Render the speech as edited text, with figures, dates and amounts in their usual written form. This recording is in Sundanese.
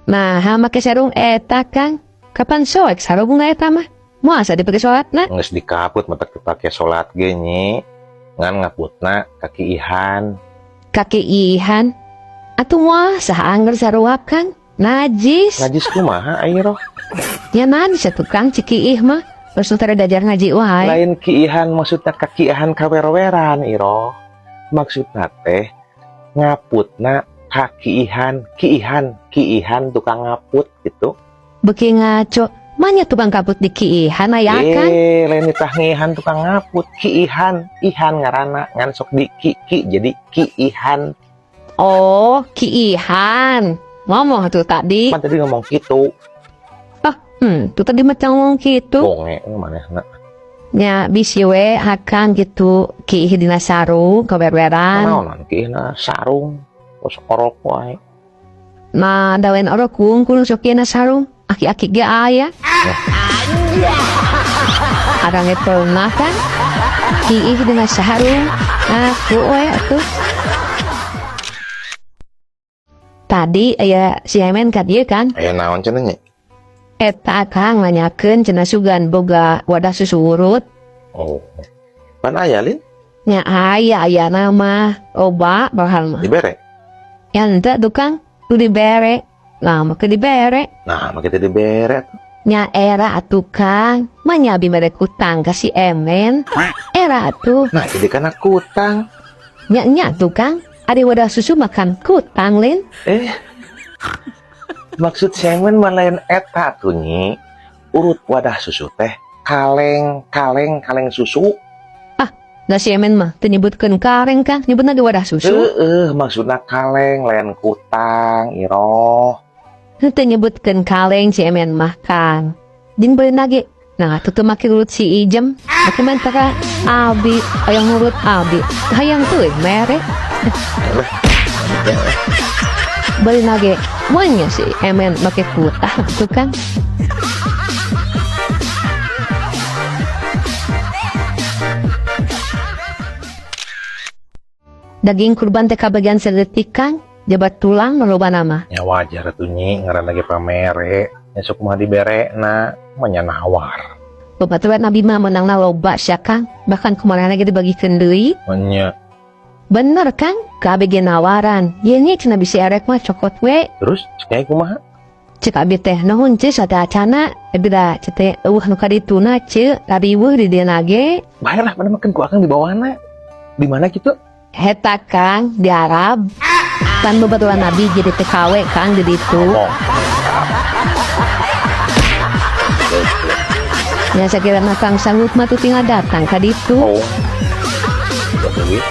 Nah, make sarung eta, Kang. Kapan soek sarung eta mah? Masa dipake salatna? Geus dikaput matak dipake salat ge, Nyi. Ngan ngaputna kakiihan. Kakiihan. Atuh moal sah angger saruap, Kang. Najis. Najis kumaha ai, Roh? Ya najis atuh, Kang, cikiih mah. Terus nu tara diajar ngaji wae. Lain kiihan, maksudna kakiihan kawer-weran, Iroh. Maksudna teh ngaputna kakiihan, kiihan, kiihan tukang ngaput gitu. Beuki ngaco. Manya tukang kaput di kiihan aya, Kang? Eh, lain nitah ngihan tukang ngaput, kiihan, ihan ngaranna ngan sok di ki ki jadi kiihan. Oh, kiihan. Ngomong tuh tadi. Pan tadi ngomong gitu. Ah, tuh tadi macam ngomong gitu. Bonge manehna. Nya bisi we akang gitu kiih dina sarung kawer-weran. Naonan kiihna sarung, terus orok wae. Nah, dawen orok wungkul sok kieu na sarung. Aki-aki ge aya. Arang pernah kan? Kiih dina sarung. Aku we atuh. Tadi aya si Emen ka dieu kan? Aya naon cenah, Nyi? Eta Kang nanyakeun cenah sugan boga wadah susu urut. Oh. Pan aya lin? Nya aya aya nama loba bahan mah. Dibere? Ya henteu tuh Kang, tu dibere. Nah, make dibere. Nah, make teu dibere atuh. Nya era atuh Kang, manya abi mere kutang ka si Emen. Era atuh. Nah, jadi kana kutang. Nya nya tuh Kang, ari wadah susu makan kutang lin. Maksud si Emen mah lain eta tuh, Nyi. Urut wadah susu teh kaleng, kaleng, kaleng susu. Ah, da si Emen mah teu nyebutkeun kaleng Kang, nyebutna ge wadah susu. Heeh, maksudna kaleng lain kutang, Iroh. Henteu nyebutkeun kaleng si Emen mah Kang. Jeung beuna ge. Nah, atuh teu make urut si Ijem, make mah ka abi, hayang urut abi. Hayang teuing mere. Beuna ge, mun nya si Emen make kutang tuh Kang. Daging kurban teh kabagian saeutik Kang, jabat tulang loba nama. Ya wajar atuh Nyi, ngaranna ge pamere. Nya sok kumaha diberena, mah nya nawar. Babaturan abi mah meunangna loba sia Kang, bahkan kumarana ge dibagikeun deui. Nya. Bener Kang, kabeh ge nawaran. Ye nya cenah bisi erek mah cokot we. Terus cek nyai kumaha? Cek abi teh nuhun ceu sateuacana, abi da ceu teh eueuh nu kadituna ceu, rariweuh di dieu ge. Bae lah mana makan ku akang di bawahna. Di mana kitu? Heta Kang, di Arab. Pan babaturan abi jadi TKW Kang di ditu. Oh. Ya sakira mah Kang sanggup mah tuh tinggal datang ka ditu. Oh. Duit.